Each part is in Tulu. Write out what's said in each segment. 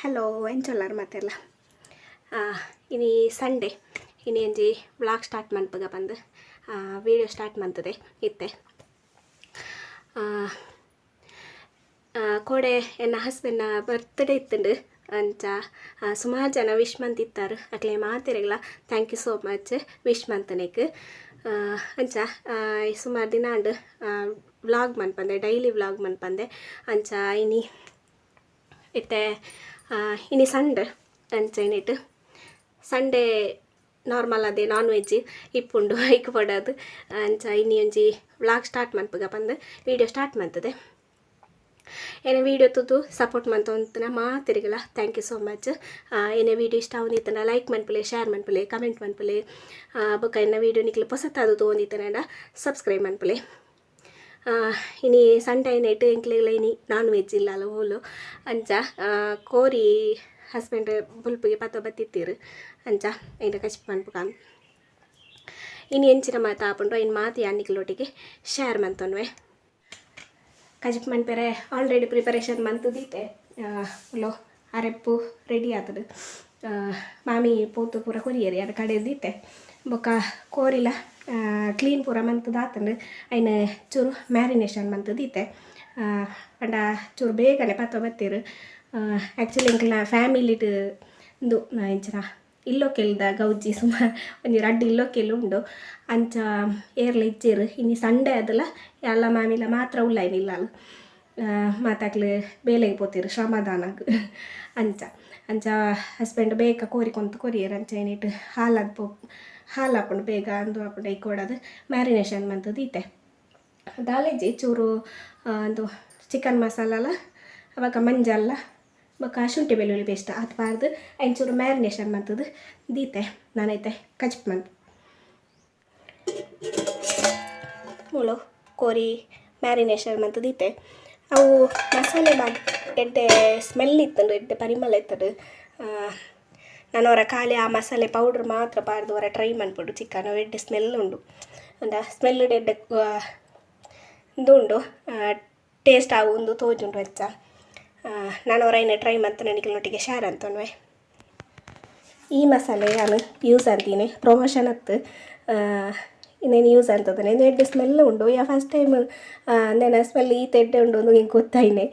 ಹಲೋ, ಎಂಚೊಲ್ಲಾರ್ ಮಾತೆರ್ಲ? ಇನಿ ಸಂಡೇ. ಇನಿ ಒಂಜಿ ವ್ಲಾಗ್ ಸ್ಟಾರ್ಟ್ ಮನ್ಪುಗ ಪಂದ್ ವೀಡಿಯೋ ಸ್ಟಾರ್ಟ್ ಮಂತುದೆ ಇತ್ತೆ. ಕೋಡೆ ಎನ್ನ ಹಸ್ಬೆಂಡ್ನ ಬರ್ತ್ಡೇ ಇತ್ತುಂಡು. ಅಂಚ ಸುಮಾರು ಜನ ವಿಶ್ ಮಂತಿತ್ತಾರೆ. ಅಕ್ಲೆ ಮಾತೆರೆಗ್ಲ thank you so much wish ಮಂತನೆಕ್. ಅಂಚ ಸುಮಾರು ದಿನ ಆಂಡ್ ವ್ಲಾಗ್ ಮನ್ಪಂದೆ, ಡೈಲಿ ವ್ಲಾಗ್ ಮನ್ಪಂದೆ. ಅಂಚ ಇನಿ ಇತ್ತೆ ಇನಿ ಸಂಡೆ. ಅಂಚ ಇನಿಟ್ ಸಂಡೇ ನಾರ್ಮಲ್ ಅದೇ ನಾನ್ ವೆಜ್ ಇಪ್ಪುಂಡು, ಐಕ್ ಪಡದು. ಅಂಚ ಇನಿ ಒಂಜಿ ವ್ಲಾಗ್ ಸ್ಟಾರ್ಟ್ ಮನ್ಪುಗ ಪಂದ್ ವೀಡಿಯೋ ಸ್ಟಾರ್ಟ್ ಮಂತದೆ. ಎನ್ನ ವೀಡಿಯೋ ತೂದು ಸಪೋರ್ಟ್ ಮಂತೊಂತಿನ ಮಾತೆರೆಗ್ಲ thank you so much. ಎನ್ನ ವೀಡಿಯೋ ಇಷ್ಟ ಆವೊಂದಿತ್ತಂಡ ಲೈಕ್ ಮನ್ಪುಲೆ, ಶೇರ್ ಮನ್ಪುಲೆ, ಕಮೆಂಟ್ ಮನ್ಪುಲೆ. ಬೊಕ್ಕ ಎನ್ನ ವೀಡಿಯೋ ನಿಕ್ಲು ಪೊಸತಾದ್ ತೂವೊಂದಿತ್ತಂಡ ಸಬ್ಸ್ಕ್ರೈಬ್ ಮನ್ಪುಲೆ. ಇನಿ ಸಂಡೇ ನೈಟ್ ಎಂಕ್ಲೆಗ್ಲ ಇನಿ ನಾನ್ ವೆಜ್ ಇಲ್ಲಲ್ಲ ಓಲು. ಅಂಚ ಕೋರಿ ಹಸ್ಬೆಂಡ್ ಬೊಲ್ಪುಗೆ ಪತ್ತ ಬತ್ತಿತ್ತೀರು. ಅಂಚ ಐನ ಕಜಿಪು ಮನ್ಪುಗ. ಇನಿ ಎಂಚಿನ ಮಾತ ಆಪುಂಡು, ಐನ್ ಮಾತ ಯಾನ್ ನಿಕ್ಲೊಟ್ಟಿಗೆ ಶೇರ್ ಮಂತೊನ್ವೆ. ಕಜಿಪು ಮನ್ಪೆರೆ ಆಲ್ರೆಡಿ ಪ್ರಿಪರೇಷನ್ ಮಂತುದೀತೆ. ಉಲು ಅರೆಪ್ಪು ರೆಡಿ ಆತುಂಡು. ಮಾಮಿ ಪೋತು ಪೂರ ಕೊರಿಯೆರ್, ಯಾನ್ ಕಡೆದಿತ್ತೆ. ಬೊಕ್ಕ ಕೋರಿಲ ಕ್ಲೀನ್ ಪೂರ ಮಂತುದಾತುಂಡು. ಐನ್ ಚೂರು ಮ್ಯಾರಿನೇಷನ್ ಮಂತುದೀತೆ. ಪಂಡ ಚೂರು ಬೇಗನೆ ಪತ್ತ ಬತ್ತೆರ್. ಆ್ಯಕ್ಚುಲಿ ಎಂಕ್ಲ್ನ ಫ್ಯಾಮಿಲಿಡ್ ಉಂದು ಎಂಚಿನ ಇಲ್ಲೊಕ್ಕೆಲ್ದ ಗೌಜಿ. ಸುಮಾರು ಒಂಜಿ ರಡ್ಡ್ ಇಲ್ಲೊಕ್ಕೆಲ್ ಉಂಡು. ಅಂಚ ಏರ್ಲ ಇಜ್ಜೆರ್. ಇನಿ ಸಂಡೇ ಆದಲ ಯಾನ್ಲ ಮಾಮಿಲ ಮಾತ್ರ ಉಲ್ಲೈನ್ ಇಲ್ಲಲ್. ಮಾತಾಕ್ಲು ಬೇಲೆಗ್ ಪೋತೆರ್ ಶ್ರಮದಾನಗ್. ಅಂಚ ಅಂಚ ಹಸ್ಬೆಂಡ್ ಬೇಗ ಕೋರಿ ಕೊಂತು ಕೊರಿಯೆರ್. ಅಂಚ ಇನಿಟ್ ಹಾಲಾದ್ ಪೋ ಹಾಲು ಆಪುಂಡು ಬೇಗ ಅಂದು ಆಪುಂಡು. ಐಕ್ ಬೋಡಾದ್ ಮ್ಯಾರಿನೇಷನ್ ಮಂತುದೀತೆ. ದಾಲೇಜಿ ಚೂರು ಉಂದು ಚಿಕನ್ ಮಸಾಲಲ, ಅವಾಗ ಮಂಜಲ್ಲ, ಬೊಕ್ಕ ಶುಂಠಿ ಬೆಳ್ಳುಳ್ಳಿ ಪೇಸ್ಟ್ ಆತ್ ಪಾಡ್ದು ಐನ್ ಚೂರು ಮ್ಯಾರಿನೇಷನ್ ಮಂತುದು ದೀತೆ. ನಾನೈತೆ ಕಜಿಪು ಮಂತ್ ಮೂಲು ಕೋರಿ ಮ್ಯಾರಿನೇಷನ್ ಮಂತ್ ದೀತೆ. ಅವು ಮಸಾಲೆ ಮಾತ್ ಎಡ್ಡೆ ಸ್ಮೆಲ್ ಇತ್ತುಂಡು, ಎಡ್ಡೆ ಪರಿಮಳ ಇತ್ತುಂಡು. ನಾನು ಅವರ ಖಾಲಿ ಆ ಮಸಾಲೆ ಪೌಡ್ರ್ ಮಾತ್ರ ಪಾಡ್ದು ಒರ ಟ್ರೈ ಮನ್ಪೊಡು ಚಿಕನ್. ಎಡ್ಡೆ ಸ್ಮೆಲ್ ಉಂಡು. ಅಂಡ ಸ್ಮೆಲ್ ಎಡ್ಡೆ ಉಂದು ಉಂಡು, ಟೇಸ್ಟ್ ಆವು ಉಂದು ತೋಜುಂಡು ಹೆಚ್ಚ. ನಾನು ಒರ ಐನ ಟ್ರೈ ಮಂತುನ ನಿಕಲ್ನೊಟ್ಟಿಗೆ ಶೇರ್ ಅಂತೊನ್ವೆ. ಈ ಮಸಾಲೆ ಯಾನ್ ಯೂಸ್ ಅಂತೀನಿ, ಪ್ರಮೋಷನ್ ಅತ್ತು. ಇಂದೆನ್ ಯೂಸ್ ಅಂತದನೆ. ಇಂದು ಎಡ್ಡೆ ಸ್ಮೆಲ್ ಉಂಡು. ಯಾ ಫಸ್ಟ್ ಟೈಮ್ ಅಂದೆನ ಸ್ಮೆಲ್ ಈತ್ ಎಡ್ಡೆ ಉಂಡು ಅಂದು ಎಂಕ್ ಗೊತ್ತಾಯಿನೆ.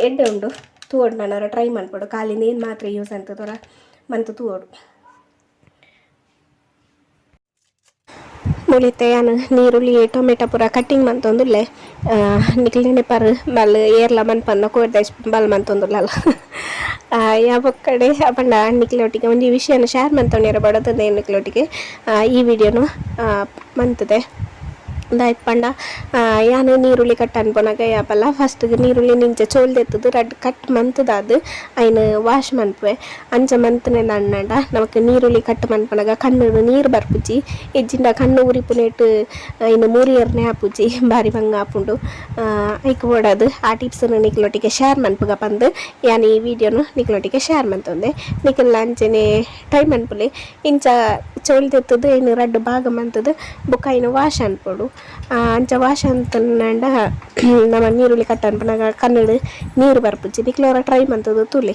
ಎಡ್ಡೆ ಉಂಡು, ತೂವೊಡು. ನಾನು ಒರ ಟ್ರೈ ಮನ್ಪೊಡು. ಖಾಲಿ ನೀರು ಮಾತ್ರ ಯೂಸ್ ಅಂತದೊರ ಮಂತು ತೂವೊಡು. ಮುಳಿತೆ ಯಾನ್ ನೀರುಳ್ಳಿ, ಟೊಮೆಟೊ ಪೂರ ಕಟ್ಟಿಂಗ್ ಮಂತೊಂದುಲ್ಲೆ. ನಿಕ್ಲ್ ನೆನಪರ್ ಬಲ್ ಏರ್ಲ ಮನ್ಪಂದ ಕೋರ್ದ ಬಲ್ ಮಂತೊಂದುಲ್ಲಲ್ಲ. ಯಾ ಬೊಕ್ಕಡೆ ಪಂಡ ನಿಕ್ಲೊಟ್ಟಿಗೆ ಒಂಜಿ ವಿಷಯನ ಶೇರ್ ಮಂತೊಂದಿರ ಬಡತದೆ. ನಿಕ್ಲೊಟ್ಟಿಗೆ ಈ ವಿಡಿಯೋನು ಮಂತದೆ. ದಾಯೆಗ್ ಪಂಡ ಯಾನ್ ನೀರುಳ್ಳಿ ಕಟ್ ಅನ್ಪುನಗ ಯಾಪಲ ಫಸ್ಟ್ ನೀರುಳ್ಳಿ ನಿಂಚ ಚೋಲ್ದೆತ್ತುದು ರಡ್ಡ್ ಕಟ್ ಮಂತುದಾದ್ ಐನ್ ವಾಶ್ ಮನ್ಪುವೆ. ಅಂಚ ಮಂತುನೆ ದಾಂಡ ನಮಕ್ ನೀರುಳ್ಳಿ ಕಟ್ ಮನ್ಪುನಗ ಕಣ್ಣುಡು ನೀರು ಬರ್ಪುಜಿ. ಇಜ್ಜಿಂಡ ಕಣ್ಣು ಉರಿಪುನೇಟ್ ಐನ್ ಮೂರಿಯರ್ನೆ ಆಪುಜಿ, ಬಾರಿ ಬಂಗ ಆಪುಂಡು. ಐಕ್ ಬೋಡಾದ್ ಆ ಟಿಪ್ಸ್ ನು ನಿಕ್ಲೊಟ್ಟಿಗೆ ಶೇರ್ ಮನ್ಪುಗ ಪಂದ್ ಯಾನ್ ಈ ವಿಡಿಯೋನು ನಿಕ್ಲೊಟ್ಟಿಗೆ ಶೇರ್ ಮಂತೊಂದೆ. ನಿಕುಲ್ಲ ಅಂಚನೆ ಟ್ರೈ ಮನ್ಪುಲೆ. ಇಂಚ ಚೋಲ್ದೆತ್ತುದು ಐನ್ ರಡ್ಡ್ ಭಾಗ ಮಂತುದು ಬೊಕ ಐನ್ ವಾಶ್ ಅನ್ಪೊಡು. ಅಂಚ ವಾಶ್ ಅಂತಂಡ ನಮ ನೀರುಳ್ಳಿ ಕಟ್ ಅನ್ಪುನಗ ಕಣ್ಣುಡು ನೀರು ಬರ್ಪುಜಿ. ನಿಕ್ಲ್ ಒರ ಟ್ರೈ ಮಂತುದು ತೂಲೆ.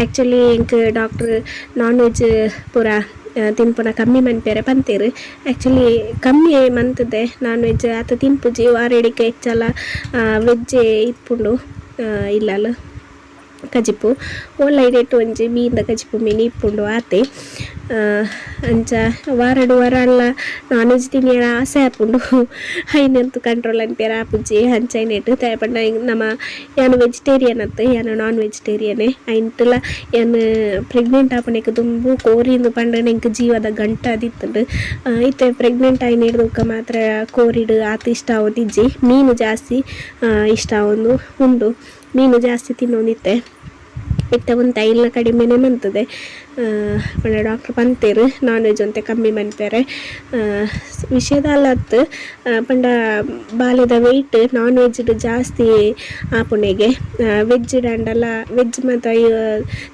ಆ್ಯಕ್ಚುಲಿ ಎಂಕ್ doctor non veg ಪೂರ ತಿನ್ಪುನ ಕಮ್ಮಿ ಮನ್ಪೆರೆ ಪಂತೆರ್. ಆ್ಯಕ್ಚುಲಿ ಕಮ್ಮಿ ಮಂತುದೆ. ನಾನ್ ವೆಜ್ ಆತ್ ತಿನ್ಪುಜಿ. ವಾರಡಿಕ್ ಹೆಚ್ಚಲ ವೆಜ್ಜೆ ಇಪ್ಪುಂಡು ಇಲ್ಲಲ್. ಕಜಿಪು ಓಲ ಇಡೆಟ್ ಒಂಜಿ ಮೀನ್ದ ಕಜಿಪು ಮೀನ್ ಇಪ್ಪುಂಡು, ಆತೆ. ಅಂಚ ವಾರಡ್ ವಾರಲ ನಾನ್ ವೆಜ್ ತಿನಿಯರ ಆಸೆ ಆಪುಂಡು. ಐನಂತು ಕಂಟ್ರೋಲ್ ಅನ್ಪೆರ ಆಪುಜಿ. ಅಂಚ ಐನೆಟ್ ದಾಯೆ ಪಂಡ ನಮ ಯಾನ್ ವೆಜಿಟೇರಿಯನ್ ಅತ್ತ್, ಯಾನ್ ನಾನ್ ವೆಜಿಟೇರಿಯನ್. ಐಂತಲ ಯಾನ್ ಪ್ರೆಗ್ನೆಂಟ್ ಆಪುನೆಕ್ ದುಂಬು ಕೋರಿಂದ್ ಪಂಡನೆ ಎಂಕ್ ಜೀವದ ಗಂಟ ಆದಿತ್ತುಂಡು. ಇತ್ತೆ ಪ್ರೆಗ್ನೆಂಟ್ ಆಯಿನೆಡ್ದ್ ಬೊಕ್ಕ ಮಾತ್ರ ಕೋರಿಡ್ ಆತ್ ಇಷ್ಟ ಆವೊಂದಿಜ್ಜಿ. ಮೀನು ಜಾಸ್ತಿ ಇಷ್ಟ ಆವೊಂದು ಉಂಡು. ಮೀನು ಜಾಸ್ತಿ ತಿನ್ನೊಂದಿತ್ತೆ. ಇತ್ತೆ ಒಂತೆ ಐಲ್ನ ಕಡಿಮೆನೆ ಮಂತುದೆ. ಪಂಡ ಡಾಕ್ಟ್ರ್ ಪಂತೆರ್ ನಾನ್ ವೆಜ್ ಒಂತೆ ಕಮ್ಮಿ ಮನ್ಪೆರೆ. ವಿಷಯ ದಾಲ ಅತ್ತ್, ಪಂಡ ಬಾಲೆದ weight non veg ಡ್ ಜಾಸ್ತಿ ಆಪುನೆಗೆ. ವೆಜ್ ಆಂಡಲ ವೆಜ್ ಮಾತ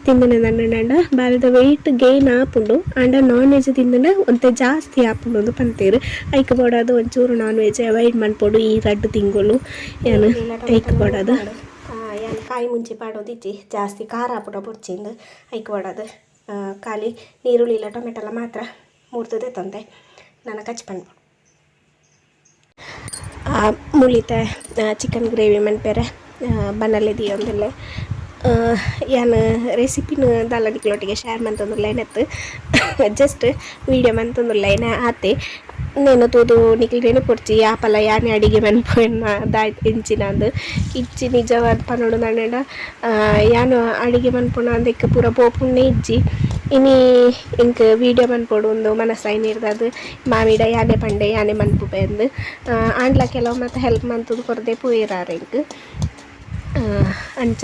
ತಿಂದಿನ ದಾಂಡ ಬಾಲೆದ ವೆಯ್ಟ್ ಗೈನ್ ಆಪುಂಡು. ಆಂಡ ನಾನ್ ವೆಜ್ ತಿಂದ್ಂಡ ಒಂತೆ ಜಾಸ್ತಿ ಆಪುಂಡು ಅಂದ್ ಪಂತೆರ್. ಐಕ್ ಬೋಡಾದ್ ಒಂಚೂರು non veg avoid ಮನ್ಪೊಡು ಈ ರಡ್ಡ್ ತಿಂಗೊಲು ಯಾನ್ ಐಕ್ ಬೋಡಾದ್. ಯಾನ್ ಕಾಯಿ ಮುಂಚಿ ಪಾಡೋದಿಜ್ಜಿ ಜಾಸ್ತಿ ಖಾರ ಆಪುಡ ಬೊಡ್ಚಿಂದು ಐಕ್ ಬೋಡಾದ್ ಖಾಲಿ ನೀರುಳ್ಳಿ ಇಲ್ಲ ಟೊಮೆಟೊಲ ಮಾತ್ರ ಮೂರ್ತದೆ ತಂದೆ ನಾನು ಕಚ್ ಪನ್ಪು ಮುಳಿತೆ ಚಿಕನ್ ಗ್ರೇವಿ ಮನ್ಪೆರೆ ಬನಲೆ ದಿಯೊಂದುಲ್ಲೆ. ಯಾನ್ ರೆಸಿಪಿನ ದಾಲ ನಿಕ್ಲೊಟ್ಟಿಗೆ ಶೇರ್ ಮಂತೊಂದುಲ್ಲೆ ನೆತ್ತು ಜಸ್ಟ್ ವೀಡಿಯೋ ಮಂತೊಂದುಲ್ಲೆ ಐನ ಆತೆ ನೇನು ತೂದು ನಿಕ್ಲ್ ನೆನಪೊಡ್ಚಿ ಯಾಪಲ ಯಾನೆ ಅಡಿಗೆ ಮನ್ಪುವೆನ ದಾಯೆ ಎಂಚಿನಂದ್ ಇಜ್ಜಿ ನಿಜವಾದ್ ಪನೊಡು ಪಂಡ ಯಾನ್ ಅಡಿಗೆ ಮನ್ಪುನ ಅಂದೆಕ್ ಪೂರ ಪೋಪುನೆ ಇಜ್ಜಿ ಇನಿ ಎಂಕ್ ವೀಡಿಯೋ ಮನ್ಪೊಡು ಉಂದು ಮನಸ್ಸಾಯಿನಿರ್ದಾದ್ ಮಾಮಿಡ ಯಾನೆ ಪಂಡೆ ಯಾನೆ ಮನ್ಪುಪೆ ಅಂದ್ ಆಂಡ್ಲ ಕೆಲವು ಮಾತ ಹೆಲ್ಪ್ ಮಂತುದು ಕೊರ್ದೆ ಪೋಯೆರ್ ಎಂಕ್ ಅಂಚ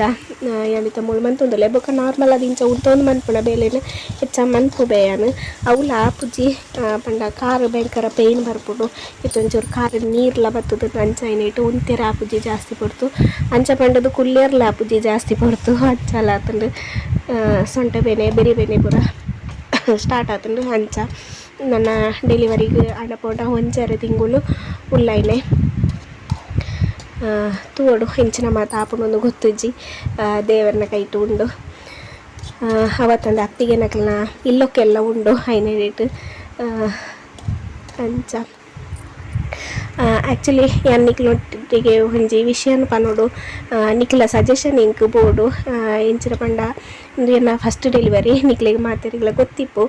ಯಾನಿತ್ತೆ ಮೂಲು ಮಂತೊಂದುಲ್ಲೆ ಬೊಕ ನಾರ್ಮಲ್ ಆದ್ ಇಂಚ ಉಂತೊಂದು ಮನ್ಪುನ ಬೇಲೆನ್ ಹೆಚ್ಚ ಮನ್ಪುಬೆ ಯಾನ್ ಅವುಲ ಆಪುಜಿ ಪಂಡ ಕಾರ್ ಭಯಂಕರ ಪೈನ್ ಬರ್ಪುಂಡು ಇತ್ತೆ ಒಂಚೂರು ಕಾರ್ ನೀರ್ಲ ಬತ್ತುದು ಅಂಚ ಆಯಿನೇಟ್ ಉಂತೆರೆ ಆಪುಜಿ ಜಾಸ್ತಿ ಪೊರ್ತು ಅಂಚ ಪಂಡುದು ಕುಲ್ಲೆರ್ಲ ಆಪುಜಿ ಜಾಸ್ತಿ ಪೊರ್ತು ಅಂಚಲ ಆತುಂಡು ಸೊಂಟ ಬೇನೆ ಬೆರಿ ಬೇನೆ ಪೂರ ಸ್ಟಾರ್ಟ್ ಆತುಂಡು ಅಂಚ ನನ ಡೆಲಿವರಿಗ್ ಆಂಡ ಪೋಂಡ ಒಂಜರೆ ತಿಂಗುಲು ಉಲ್ಲೈನೆ ತೂವೊಡು ಎಂಚಿನ ಮಾತ ಆಪುಂಡು ಗೊತ್ತುಜ್ಜಿ ದೇವರ್ನ ಕೈಟ್ ಉಂಡು ಅವತ್ತೊಂದು ಅತ್ತಿಗೆನಕ್ಲೆನ ಇಲ್ಲೊಕ್ಕೆಲ್ಲ ಉಂಡು ಐನೆಡಿಟ್ ಅಂಚ ಆ್ಯಕ್ಚುಲಿ ಯಾನ್ ನಿಕ್ಲೊಟ್ಟಿಗೆ ಒಂಜಿ ವಿಷಯನ್ ಪನೊಡು ನಿಕ್ಲ ಸಜೆಷನ್ ಎಂಕ್ ಬೋಡು ಎಂಚಿನ ಪಂಡ ಉಂದು ಎನ್ನ ಫಸ್ಟ್ ಡೆಲಿವರಿ ನಿಕ್ಲೆಗ್ ಮಾತೆರೆಗ್ಲ ಗೊತ್ತಿಪ್ಪು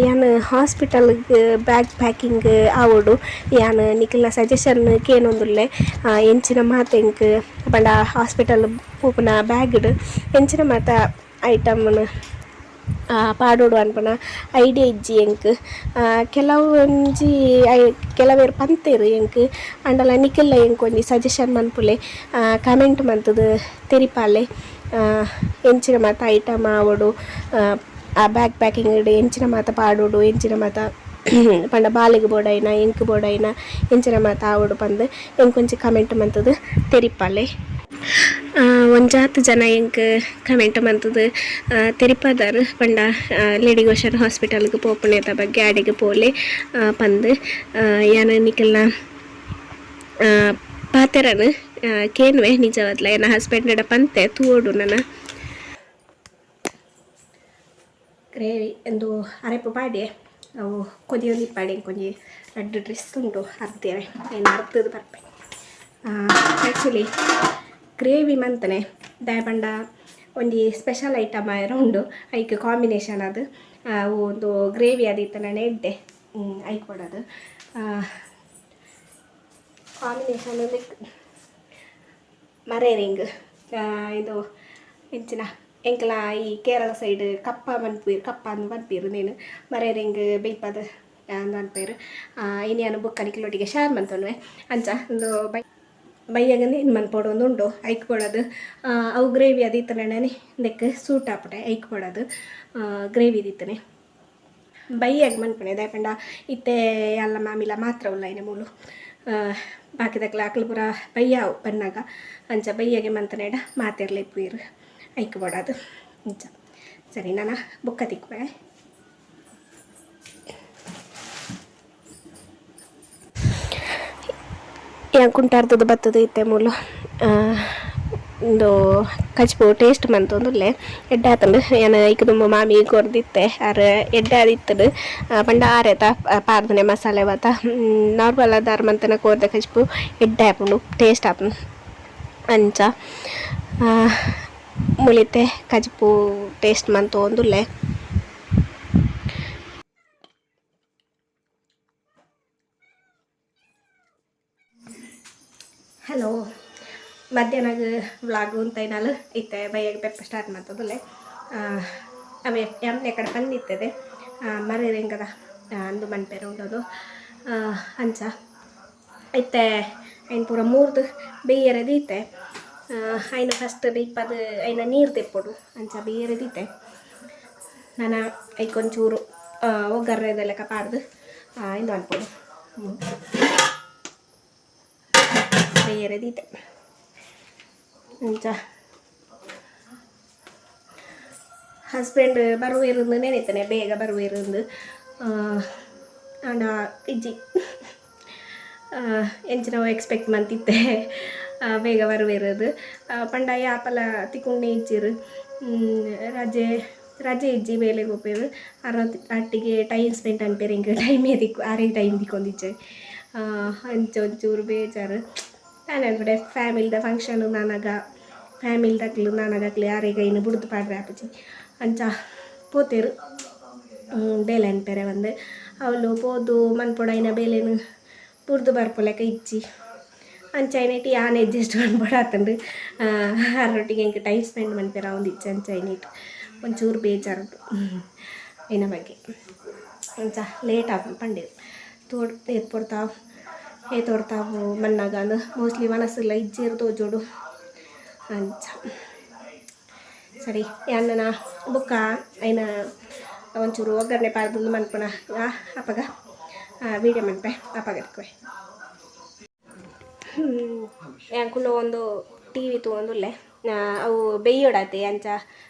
ಯಾನ್ ಹಾಸ್ಪಿಟಲ್ಗ್ ಬ್ಯಾಗ್ ಪ್ಯಾಕಿಂಗ್ ಆವೊಡು ಯಾನ್ ನಿಕ್ಲೆನ ಸಜೆಷನ್ ಕೇನೊಂದುಲ್ಲೆ ಎಂಚಿನ ಮಾತ ಎಂಕ್ ಪಂಡ ಹಾಸ್ಪಿಟಲ್ ಪೋಪುನ ಬ್ಯಾಗ್ಡ್ ಎಂಚಿನ ಮಾತ ಐಟಮ್ನ್ ಪಾಡೊಡು ಅನ್ಪುನ ಐಡಿಯಾ ಇಜ್ಜಿ ಎಂಕ್ ಕೆಲವು ಒಂಜಿ ಕೆಲವೆರ್ ಪಂತೆರ್ ಎಂಕ್ ಆಂಡಲ ನಿಕಲ್ನ ಎಂಕ್ ಒಂಜಿ ಸಜೆಷನ್ ಮನ್ಪುಲೆ ಕಮೆಂಟ್ ಮಂತುದು ತೆರಿಪಾಲೆ ಎಂಚಿನ ಮಾತ ಐಟಮ್ ಆವೊಡು ಆ ಬ್ಯಾಗ್ ಪ್ಯಾಕಿಂಗ್ ಎಂಚಿನ ಮಾತ ಪಾಡೊಡು ಎಂಚಿನ ಮಾತ ಪಂಡ ಬಾಲೆಗ್ ಬೋಡಾಯಿನ ಎಂಕ್ ಬೋಡಾಯಿನ ಎಂಚಿನ ಮಾತ ಆವೊಡು ಪಂದ್ ಎಂಕ್ ಒಂಜಿ ಕಮೆಂಟ್ ಮಂತುದು ತೆರಿಪಾಲೆ. ಒಂಜಾತ್ ಜನ ಎಂಕ್ ಕಮೆಂಟ್ ಮಂತುದು ತೆರಿಪಾದಾರ್ ಪಂಡ ಲೇಡಿ ಗೋಷನ್ ಹಾಸ್ಪಿಟಲ್ಗ್ ಪೋಪುನೇತ ಬಗ್ಗೆ ಆಡೆಗ್ ಪೋಲೆ ಪಂದ್ ಯಾನ್ ನಿಕಲ್ನ ಪಾತೆರನ್ ಕೇನುವೆ ನಿಜವಾದ್ಲ ಎನ್ನ ಹಸ್ಬೆಂಡ್ ಪಂತೆ ತೂವೊಡು ನನ ಗ್ರೇವಿ ಎಂದು ಅರೆಪು ಪಾಡ್ಯೆ ಅವು ಕೊದಿಯೊಂದು ಪಾಡ್ಯೆ ಒಂಜಿ ರಡ್ಡ್ ಡ್ರೆಸ್ ಉಂಡು ಅರ್ದೇರೆ ಐನ್ ಅರ್ದದ್ ಬರ್ಪೆ. ಆ್ಯಕ್ಚುಲಿ ಗ್ರೇವಿ ಮಂತನೆ ದಾಯೆ ಪಂಡ ಒಂಜಿ ಸ್ಪೆಷಲ್ ಐಟಮ್ ಆಯೆರ ಉಂಡು ಐಕ್ ಕಾಂಬಿನೇಷನ್ ಅದು ಒಂದು ಗ್ರೇವಿ ಆದಿತ್ತುಂಡ ಎಡ್ಡೆ ಐಕ್ ಬೋಡಾದ್ ಕಾಂಬಿನೇಷನ್ ಮರೇರಿಂಗ್ ಇದು ಎಂಚಿನ ಎಂಕಲ ಈ ಕೇರಳ ಸೈಡ್ ಕಪ್ಪ ಮನ್ಪುವೆರ್ ಕಪ್ಪ ಅಂದ್ ಪನ್ಪೆರ್ ಉಂದೆನ್ ಮರೇರಿಂಗ್ ಬೇಯ್ಪಾದ್ ಅಂದ್ ಪನ್ಪೆರ್ ಇನಿ ಯಾನ್ ಬೊಕ್ಕ ನಿಕ್ಲೊಟ್ಟಿಗೆ ಶೇರ್ ಮಂತೊನುವೆ ಅಂಚ ಉಂದು ಬೈ ಬಯ್ಯಗನೆ ಏನು ಮನ್ಪೊಡು ಉಂಡು ಐಕ್ ಬೋಡಾದ್ ಅವು ಗ್ರೇವಿ ಆದಿತ್ತುಂಡನೆ ಉಂದೆಕ್ ಸೂಟ್ ಆಪುಂಡೆ ಐಕ್ ಬೋಡಾದ್ ಗ್ರೇವಿ ದಿತ್ತನೆ ಬಯ್ಯಗ್ ಮನ್ಪುನೆ ದಾಯೆ ಪಂಡ ಇತ್ತೆ ಯಾನ್ಲ ಮಾಮಿಲ ಮಾತ್ರ ಉಲ್ಲೈನೆ ಮೂಲು ಬಾಕಿದಕ್ಲ್ ಅಕ್ಲ್ ಪೂರ ಬಯ್ಯ ಆವು ಬನ್ನಗ ಅಂಚ ಬಯ್ಯಗೆ ಮಂತನೇಡ ಮಾತೆರ್ಲ ಇಪ್ಪುವೆರ್ ಐಕ್ ಬೋಡಾದ್ ಇಂಚ ಸರಿ ನನ ಬೊಕ್ಕ ತಿಕ್ಕುವೆ. ಯಾನ್ ಕುಂಟಾರ್ದದ ಬತ್ತದ ಇತ್ತೆ ಮೂಲು ಉಂದು ಕಜ್ಪು ಟೇಸ್ಟ್ ಮಂತೊಂದುಲ್ಲೆ ಎಡ್ಡೆ ಆತುಂಡು ಯಾನ್ ಐಕ್ ದುಂಬು ಮಾಮಿ ಕೊರ್ದಿತ್ತೆ ಆರ್ ಎಡ್ಡೆ ಆದಿತ್ತುಂಡು ಪಂಡ ಆರೇತ ಪಾರ್ದನೆ ಮಸಾಲೆ ಮಾತ ನಾರ್ಮಲ್ ಆದ್ ಆರ್ ಮಂತುನ ಕೋರ್ದ ಕಜ್ಪು ಎಡ್ಡೆ ಆಪುಂಡು ಟೇಸ್ಟ್ ಆಪುಂಡು ಅಂಚ ಮೂಲಿತ್ತೆ ಕಜ್ಪು ಟೇಸ್ಟ್ ಮಂತೊಂದುಲ್ಲೆ. ಹಲೋ ಮಧ್ಯಾಹ್ನಗ್ ವ್ಲಾಗ್ ಉಂತೈನಾಲ್ ಇತ್ತೆ ಬಯ್ಯಗ್ ಪೆಪ್ಪ ಸ್ಟಾರ್ಟ್ ಮಂತೊಂದುಲ್ಲೆ ಅವೇ ಯಮ್ನೆ ಕಡೆ ಪಂದಿತ್ತದೆ ಮರೇರಿಂಗದ ಅಂದು ಮನ್ಪೆರೆ ಉಂಡೋದು ಅಂಚ ಇತ್ತೆ ಐನ್ ಪೂರ ಮೂರ್ದು ಬೇಯರೆ ದೀತೆ ಐನ ಫಸ್ಟ್ ಬೇಯ್ಪದ್ ಐನ ನೀರು ದೆಪ್ಪೊಡು ಅಂಚ ಬೇಯರೆ ದೀತೆ ನನ ಐಕೊಂಚೂರು ಒಗ್ಗರಣೆದ ಲೆಕ್ಕ ಪಾಡ್ದು ಇಂದು ಮನ್ಪೊಡು ಬೇಯರೆ ದೀತೆ ಅಂಚ ಹಸ್ಬೆಂಡ್ ಬರುವೆರ್ ನೆನೆತನೆ ಬೇಗ ಬರುವೆರ್ ಆಂಡ ಇಜ್ಜಿ ಎಂಚಿನವು ಎಕ್ಸ್ಪೆಕ್ಟ್ ಮಂತಿತ್ತೆ ಬೇಗ ಬರುವೆರದು ಪಂಡ ಯಾಪಲ ತಿಕೊಂಡೆ ಇಜ್ಜಿರು ರಜೆ ರಜೆ ಇಜ್ಜಿ ಬೇಲೆಗ್ ಪೋಪೆರ್ ಅರ ಅಟ್ಟಿಗೆ ಟೈಮ್ ಸ್ಪೆಂಡ್ ಅನ್ಪೆರ್ ಎಂಕ್ ಟೈಮೇ ತಿಕ್ಕು ಆರೆಗ್ ಟೈಮ್ ತಿಕ್ಕೊಂದಿಜ್ಜೆ ಅಂಚ ಒಂಚೂರು ಬೇಜಾರು ದಾನೆ ಅನ್ಪುಂಡೆ ಫ್ಯಾಮಿಲಿದ ಫಂಕ್ಷನ್ ನಾನಾಗ ಫ್ಯಾಮಿಲಿದಕ್ಲು ನಾನಾಗ ಆರೆಗ್ ಐನ್ ಬುಡ್ದು ಪಾಡ್ರೆ ಆಪುಜಿ ಅಂಚ ಪೋತೆರ್ ಬೇಲೆ ಅನ್ಪೆರೆ ಬಂದು ಅವ್ಲು ಪೋದು ಮನ್ಪೊಡಾಯಿನ ಬೇಲೆನ್ ಬುಡ್ದು ಬರ್ಪುಲೆಕ ಇಜ್ಜಿ ಅಂಚ ಐನೆಟ್ ಯಾನ್ ಅಡ್ಜಸ್ಟ್ ಮನ್ಪೊಡಾತುಂಡು ಆರೊಟ್ಟಿಗೆ ಎಂಕ್ ಟೈಮ್ ಸ್ಪೆಂಡ್ ಮನ್ಪೆರೆ ಆವೊಂದಿಜ್ಜಿ ಅಂಚ ಐನೆಟ್ ಒಂಚೂರು ಬೇಜಾರುಂಡು ಐನ ಬಗ್ಗೆ ಅಂಚ ಲೇಟ್ ಆಪುಂಡು ಪಂಡೆರ್ ತೋಡ್ ಏತ್ ಪೊರ್ತಾವ್ ಏತ್ ಒರ್ತಾವು ಮನ್ನಾಗಂದು ಮೋಸ್ಟ್ಲಿ ವನಸುಲ ಇಜ್ಜೆರ್ ತೋಜೊಡು ಅಂಚ ಸರಿ ಯಾನ್ ಬೊಕ್ಕ ಐನ ಒಂಚೂರು ಒಗ್ಗರಣೆ ಪಾಡ್ದು ಮನ್ಪುನ ಅಪಗ ವೀಡಿಯೋ ಮನ್ಪೆ ಅಪಗ ತಿಕ್ಕುವೆ. ಎಂಕುಲು ಒಂದು ಟಿವಿ ತೂವೊಂದುಲ್ಲೆ ಅವು ಬೆಯ್ಯೊಡಾತೆ ಅಂಚ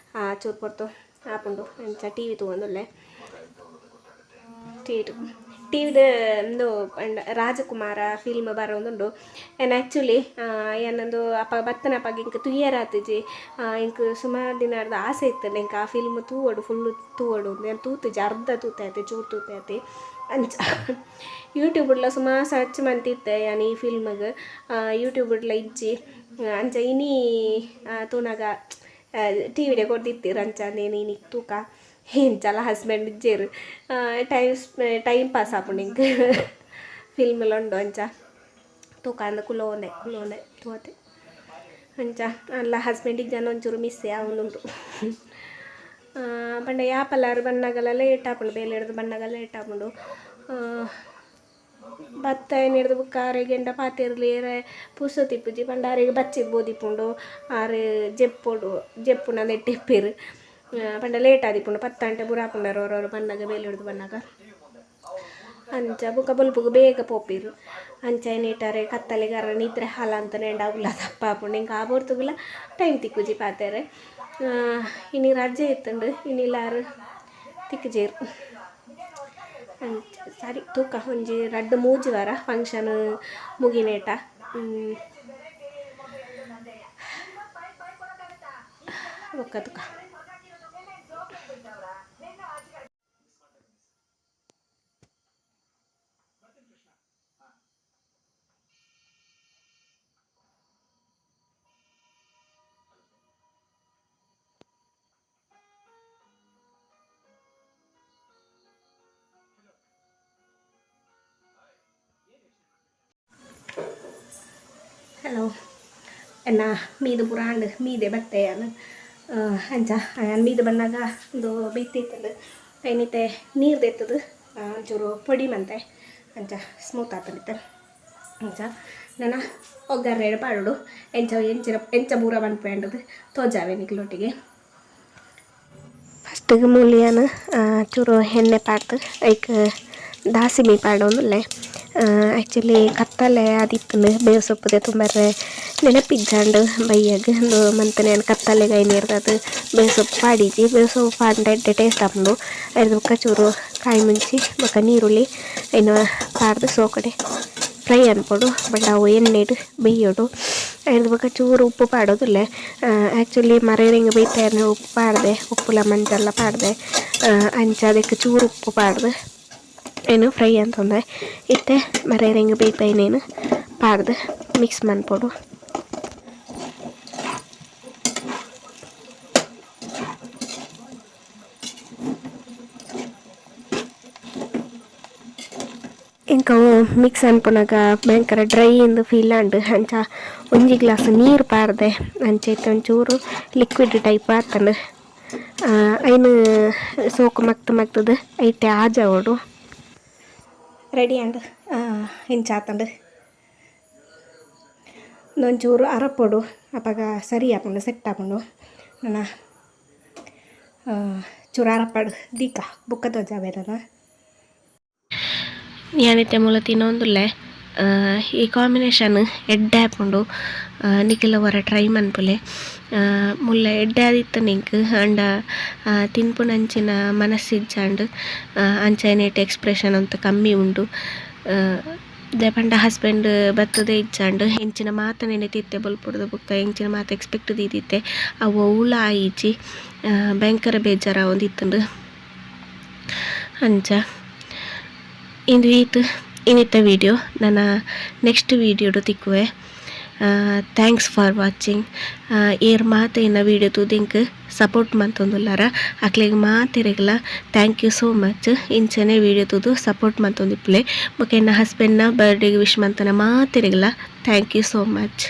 ಚೂರು ಪೊರ್ತು ಆಪುಂಡು ಅಂಚ ಟಿವಿ ತೂವೊಂದುಲ್ಲೆ ಟಿವಿದ ಉಂದು ಪಂಡ ರಾಜಕುಮಾರ ಫಿಲ್ಮ್ ಬರೋದುಂಡು. ಆ್ಯಂಡ್ ಆ್ಯಕ್ಚುಲಿ ಏನಂದು ಅಪ್ಪ ಬತ್ತನಪಗ ಎಂಕ್ ತೂಯೆರೆ ಆತಿಜಿ. ಎಂಕ್ ಸುಮಾರು ದಿನರ್ದ್ ಆಸೆ ಇತ್ತುಂಡು ಎಂಕ್ ಆ ಫಿಲ್ಮ್ ತೂವೊಡು ಫುಲ್ಲು ತೂವೊಡು ಯಾನ್ ತೂತುಜಿ, ಅರ್ಧ ತೂತೆ ಆತೆ, ಚೂರು ತೂತೆ ಆತೆ. ಅಂಚ ಯೂಟ್ಯೂಬುಡ್ಲ ಸುಮಾರು ಸರ್ಚ್ ಮಂತಿತ್ತೆ ಯಾನ್ ಈ ಫಿಲ್ಮ್ಗ್, ಯೂಟ್ಯೂಬುಡ್ಲ ಇಜ್ಜಿ. ಅಂಚ ಇನಿ ತೂನಗ ಟಿವಿಡೆ ಕೊರ್ದಿತ್ತೆರ್. ಅಂಚ ನೇನು ಇನಿ ತೂಕ ಎಂಚಲ ಹಸ್ಬೆಂಡ್ ಇಜ್ಜೆರ್, time time pass ಆಪುಂಡು ಎಂಕ್ ಫಿಲ್ಮ್ಲ ಉಂಡು. ಅಂಚ ತೂಕ ಅಂದ್ ಕುಲೋಂದೆ ಕುಲೋಂದೆ ತೂವತೆ. ಅಂಚ ಅಲ್ಲ ಹಸ್ಬೆಂಡ್ ಇಜ್ಜಾಂಡ ಒಂಚೂರು ಮಿಸ್ಸೇ ಆವೊಂದುಂಡು. ಪಂಡ ಯಾಪಲಾರ್ ಬನ್ನಗಲ ಲೇಟ್ ಆಪುಂಡು, ಬೇಲೆಡ್ದ್ ಬನ್ನಗ ಲೇಟ್ ಆಪುಂಡು. ಬತ್ತ ಐನೆಡ್ದ್ ಬೊಕ್ಕ ಆರೆಗ್ ಪಾತೆರ್ಲಿಯೆರೆ ಪುರ್ಸೊತ್ತು ಇಪ್ಪುಜಿ. ಪಂಡ ಆರೆಗ್ ಬಚ್ಚಿದ್ ಬೋದಿಪ್ಪುಂಡು, ಆರ್ ಜೆಪ್ಪೊಡು, ಜೆಪ್ಪುನ ನೆಟ್ಟ್ ಇಪ್ಪೆರ್. ಪಂಡ ಲೇಟ್ ಆದಿಪ್ಪುಂಡು, 10 ಗಂಟೆ ಪೂರ ಆಪುಂಡು ಒರೊರ ಬನ್ನಗ ಬೇಲೆಡ್ದ್ ಬನ್ನಗ. ಅಂಚ ಬೊಕ್ಕ ಬೊಲ್ಪುಗು ಬೇಗ ಪೋಪೆರ್. ಅಂಚ ಐನೆಟ್ ಕತ್ತಲೆಗ್ ಅರ ನಿದ್ರೆ ಹಾಲಂತನೇಂಡ ಅವುಲ ದಪ್ಪ ಆಪುಂಡು. ಎಂಕ್ ಆ ಪೊರ್ತುಗುಲ ಟೈಮ್ ತಿಕ್ಕುಜಿ ಪಾತೆರೆ. ಇನಿ ರಜೆ ಇತ್ತುಂಡು, ಇನಿಲ ಆರ್ ತಿಕ್ಕುಜೆರ್. ಅಂಚ ಸರಿ ತೂಕ ಒಂಜಿ ರಡ್ಡ್ ಮೂಜಿ ವಾರ ಫಂಕ್ಷನ್ ಮುಗಿನೇಟ ಬೊಕ್ಕ ತೂಕ. ಹಲೋ, ಎನ್ನ ಮೀದು ಪೂರ ಆಂಡ್, ಮೀದೆ ಬತ್ತೆ ಯಾನ್. ಅಂಚ ಯಾನ್ ಮೀದು ಬನ್ನಗ ಉಂದು ಬೆಯ್ತಿತ್ತುಂಡು. ಐನಿತೆ ನೀರು ದೆತ್ತುದು ಒಂಚೂರು ಪೊಡಿ ಮಂತೆ, ಅಂಚ ಸ್ಮೂತ್ ಆತುಂಡಿತ್ತೆ. ಅಂಚ ನನ ಒಗ್ಗರಣೆ ಪಾಡೊಡು. ಎಂಚ ಎಂಚಿನ ಎಂಚ ಪೂರ ಮನ್ಪುವೆ ತೋಜಾವೆ ನಿಕ್ಲೊಟ್ಟಿಗೆ. ಫಸ್ಟಿಗೆ ಮೂಲು ಯಾನ್ ಚೂರು ಎಣ್ಣೆ ಪಾಡ್ದು ಐಕ್ ದಾಸಿಮಿ ಪಾಡೊಂದುಲ್ಲೆ. ಆ್ಯಕ್ಚುಲಿ ಕತ್ತಲೆ ಆದಿತ್ತುಂಡು, ಬೇವು ಸೊಪ್ಪು ದೆತೊಂಬರ್ರೆ ನೆನಪಿಜ್ಜಾಂಡ್ ಬಯ್ಯಗ್. ಉಂದು ಮಂತನೆ ಯಾನ್ ಕತ್ತಲೆಗ್ ಐನೆರ್ದಾದ್ ಬೇವು ಸೊಪ್ಪು ಪಾಡಿಜಿ. ಬೇವು ಸೊಪ್ಪು ಪಾಡ್ಂಡ ಎಡ್ಡೆ ಟೇಸ್ಟ್ ಆಪುಂಡು. ಐರ್ದ್ ಬೊಕ್ಕ ಚೂರು ಕಾಯಿ ಮುಂಚಿ ಬೊಕ್ಕ ನೀರುಳ್ಳಿ ಐನ್ ಪಾಡ್ದ್ ಸೋಕಡೆ ಫ್ರೈ ಅನ್ಪೊಡು. ಬಟ್ ಅವು ಎಣ್ಣೆಡ್ ಬೇಯೊಡು. ಐರ್ದ್ ಬೊಕ್ಕ ಚೂರು ಉಪ್ಪು ಪಾಡೊಂದುಲ್ಲೆ. ಆ್ಯಕ್ಚುಲಿ ಮರೆರಿಂಗ್ ಬೈತಾರ್ನೆ ಉಪ್ಪು ಪಾಡ್ದೆ, ಉಪ್ಪುಲ ಮಂಜಲ್ಲ ಪಾಡ್ದೆ. ಅಂಚ ಅದಕ್ಕೆ ಚೂರು ಉಪ್ಪು ಪಾಡ್ದ್ ಏನು ಫ್ರೈ ಅಂತಂದೆ. ಇತ್ತೆ ಮರೆರಿಂಗ್ ಬೇಯ್ಪಾಯಿನೇನು ಪಾಡ್ದು ಮಿಕ್ಸ್ ಮನ್ಪೊಡು. ಎಂಕ್ ಅವು ಮಿಕ್ಸ್ ಅನ್ಪುನಗ ಭಯಂಕರ ಡ್ರೈ ಇಂದ್ ಫೀಲ್ ಆಂಡ್. ಅಂಚ ಒಂಜಿ ಗ್ಲಾಸ್ ನೀರು ಪಾಡ್ದೆ. ಅಂಚ ಇತ್ತೆ ಒಂಚೂರು ಲಿಕ್ವಿಡ್ ಟೈಪ್ ಆತುಂಡು. ಐನ್ ಸೋಕು ಮಗ್ತ್ ಮಗ್ತುದು ಐತೆ ಆಜಾವೊಡು. ರೆಡಿ ಆಂಡ್. ಇಂಚ ಆತುಂಡು. ಒಂಚೂರು ಅರಪೊಡು, ಅಪಗ ಸರಿ ಆಪುಂಡು, ಸೆಟ್ ಆಪುಂಡು. ನನ ಚೂರು ಅರಪಡು ದೀಕ ಬೊಕ್ಕ ತೋಜಾವೆ ನನ. ಯಾನಿತ್ತೆ ಮೂಲು ತಿನೊಂದುಲ್ಲೆ. ಈ ಕಾಂಬಿನೇಷನ್ ಎಡ್ಡೆ ಆಪುಂಡು. ನಿಕುಲು ಒರ ಟ್ರೈ ಮನ್ಪುಲೆ. ಮುಲ್ಲ ಎಡ್ಡೆ ಆದಿತ್ತುಂಡು ಎಂಕ್, ಆಂಡ ತಿನ್ಪುನಂಚಿನ ಮನಸ್ಸು ಇಜ್ಜಾಂಡ್. ಅಂಚ ಐನೆಟ್ ಎಕ್ಸ್ಪ್ರೆಷನ್ ಒಂತೆ ಕಮ್ಮಿ ಉಂಡು. ದಾಯೆ ಪಂಡ ಹಸ್ಬೆಂಡ್ ಬತ್ತದೇ ಇಜ್ಜಾಂಡ್. ಎಂಚಿನ ಮಾತ ನೆನೆತಿತ್ತೆ ಬೊಲ್ಪುಡ್ದು ಬೊಕ್ಕ ಎಂಚಿನ ಮಾತ ಎಕ್ಸ್ಪೆಕ್ಟ್ ದೀದಿತ್ತೆ ಅವು ಒವುಲ ಆಯಿಜಿ. ಭಯಂಕರ ಬೇಜಾರಾವೊಂದಿತ್ತುಂಡು. ಅಂಚ ಇಂದು ಈತ್ ಇನಿತ ವಿಡಿಯೋ. ನನ್ನ ನೆಕ್ಸ್ಟ್ ವಿಡಿಯೋಡು ತಿಕ್ಕುವೆ. Thanks for watching. ಏರ್ ಮಾತ ಎನ್ನ ವಿಡಿಯೋ ತೂದು ಎಂಕ್ ಸಪೋರ್ಟ್ ಮಂತೊಂದುಲ್ಲಾರ ಅಕ್ಲೆಗ್ ಮಾತೆರೆಗ್ಲ thank you so much. ಇಂಚನೆ ವಿಡಿಯೋ ತೂದು ಸಪೋರ್ಟ್ ಮಂತೊಂದಿಪ್ಪುಲೆ. ಬೊಕ ಎನ್ನ ಹಸ್ಬೆಂಡ್ನ ಬರ್ಡೇಗೆ ವಿಶ್ ಮಂತನ ಮಾತೆರೆಗ್ಲ thank you so much.